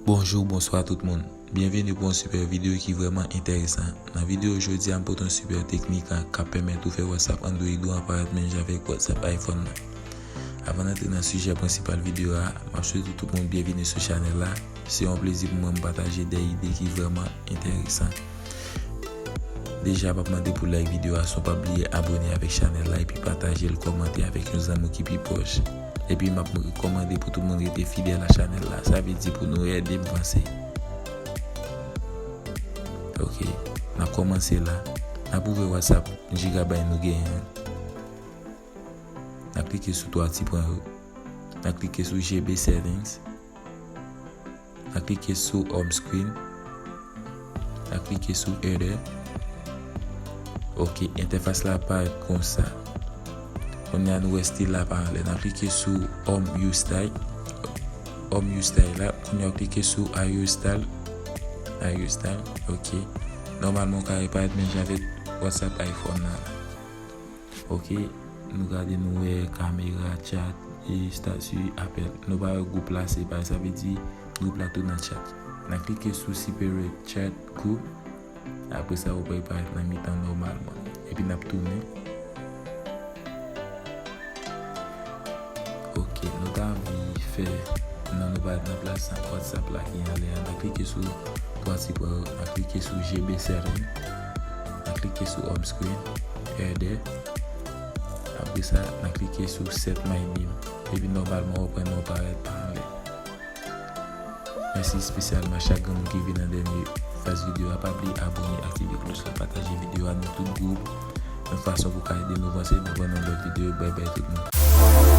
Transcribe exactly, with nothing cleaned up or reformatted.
Bonjou, bonswa tout moun. Byenveni pou yon sipè videyo ki vrèman enteresan. Nan videyo jodi a, m pote yon sipè teknik k ap pèmèt ou fè WhatsApp Android ou an parèt menm jan avèk WhatsApp iPhone nan. Avan n antre nan sijè prensipal videyo a, m ap swete tout moun byenveni sou chanèl la. Se yon plezi pou mwen m pataje de ide ki vrèman enteresan. Deja, m ap mande pou like videyo a, san w pa bliye abòne avèk chanèl la epi pataje l, kòmante avèk yon zanmi w ki pi pwòch. Epi m ap rekòmande pou tout moun rete fidèl a chanèl la. Sa vle di pou nou ede m vanse. Ok, n ap kòmanse la. N ap ouvè WhatsApp Gigabyte nou genyen an. N ap klike sou twa ti pwen yo. N ap klike sou G B Settings. N ap klike sou Home Screen. N ap klike sou Header. Ok, entèfas la parèt konsa. Kounye a nou wè stil la pa anlè. N ap klike sou Home U Style. Home U Style la. Kounye a w klike sou Air Style. Air Style, ok. Nòmalman, w ka reparèt menm jan avèk WhatsApp iPhone nan la. Ok, nou gade, nou wè kamera, chat, e stati, apèl. Nou pa wè gwoup la separe, sa vle di gwoup la tou nan chat. N ap klike sou Separate Chat Group. Apre sa, ou pral parèt nan mitan nòmalman. Epi n ap tounen. Ok, nou ta anvi fè non nou parèt nan plas WhatsApp la ki anlè a. N ap klike sou twa ti pwen yo, n ap klike sou G B Settings, n ap klike sou Home Screen, Header. Apre sa, n ap klike sou Set My Name. Epi nòmalman, w ap wè non parèt pa anlè. Mèsi espesyalman chak grenn moun ki vin nan dènye faz videyo a. Pa bliye abòne, aktive klòch la, pataje videyo a nan tout gwoup, yon fason pou ka ede nou vanse. N ap wè nan lòt videyo. Bye bye tout moun.